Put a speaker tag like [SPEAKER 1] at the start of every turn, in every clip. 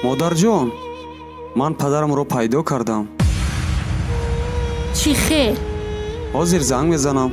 [SPEAKER 1] Модарҷон, ман падарамро пайдо кардам.
[SPEAKER 2] Чӣ хел?
[SPEAKER 1] Ҳозир занг мезанам.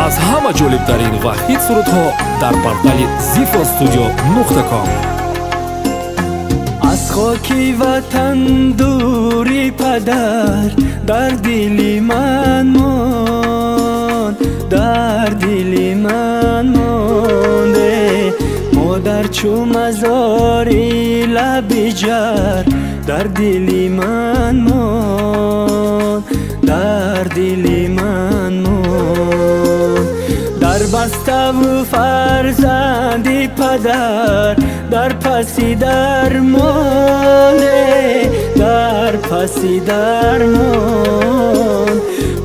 [SPEAKER 3] Аз ҳама ҷолибтарин ва хит сурудҳо дар портали zifostudio.com.
[SPEAKER 4] Аз хоки ватан дури падар дар дили ман монд, дар дили ман монде. Модар, чу мазори лаби ҷар дар дили ман монд, дар дили ман монд. Дар баставу фарзанди падар дар паси дар монде, дар паси дар монд.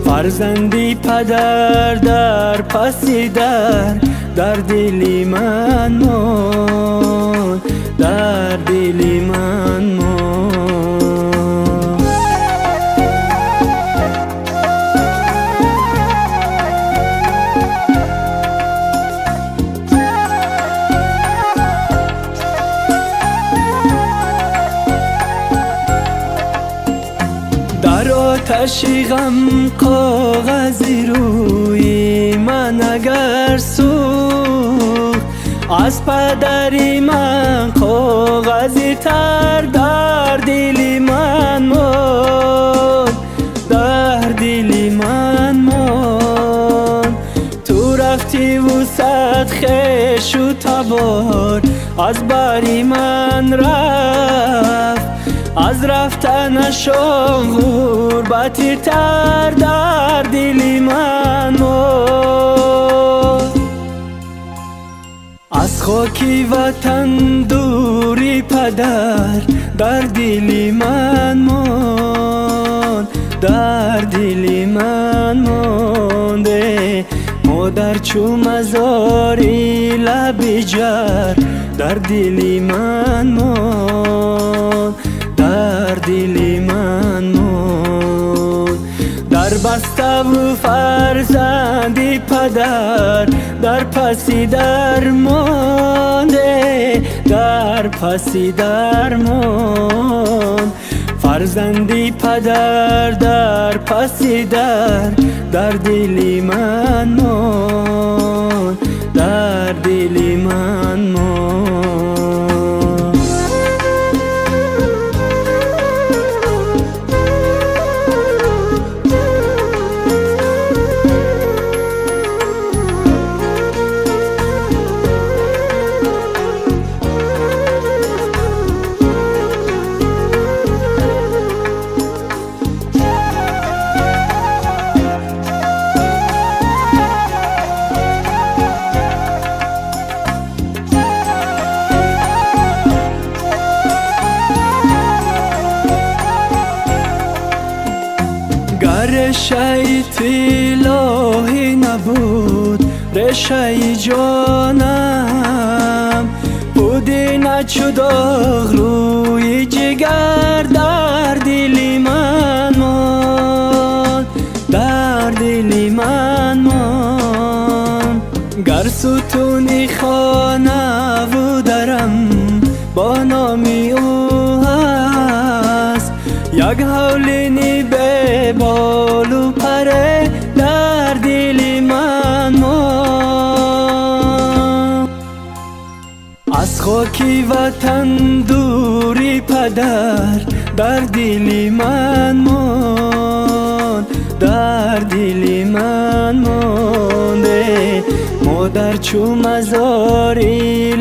[SPEAKER 4] Фарзанди падар дар паси дар, дар дили ман монд, дар дили ман монд. Дар оташи ғам коғази рӯи ман агар сӯхт, аз падари ман коғази тар дар дили ман монд, дар дили ман монд. Ту рафтиву сад хешу табор аз бари ман рафт, аз рафтанашон ғурбати тар дар дили ман монд. Аз хоки ватан дури падар дар дили ман монд, дар дили ман монде. Модар, чу мазори лаби ҷар дар дили ман монд, дар дили ман монд. Дар баставу фарзанди падар дар паси дар монде, дар паси дар монд. Фарзанди падар дар паси дар, дар дили ман монд, дар дили ман монд. Гар решаи тиллоҳӣ набуд решаи ҷонам, буди начу доғ рӯи ҷигар дар дили ман монд, дар дили ман монд. Гар сутуни хонаву дарам бо номи ӯ ҳаст, як ҳавлини беболу паре дар дили ман монд. Аз хоки ватан дури падар дар дили ман монд, дар дили ман монде. Модар, чу мазори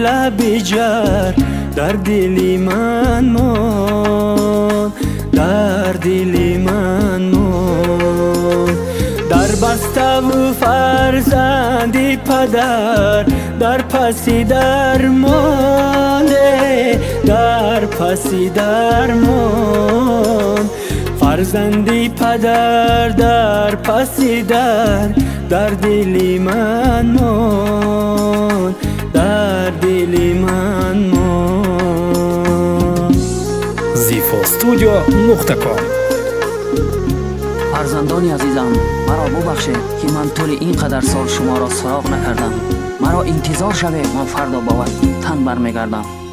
[SPEAKER 4] лаби ҷар дар дили ман монд, дар дили ман монд. Дар баста Рафтаву фарзанди падар дар паси дар монде, дар паси дар мон. Фарзанди падар дар паси дар, дар дили ман мон, дар дили ман мон.
[SPEAKER 3] Zifostudio.com.
[SPEAKER 5] Фарзандони азизам, маро бубахшед, ки ман тӯли ин қадар сол шуморо суроғ накардам. Маро интизор шавед, ман фардо ба ватан бармегардам.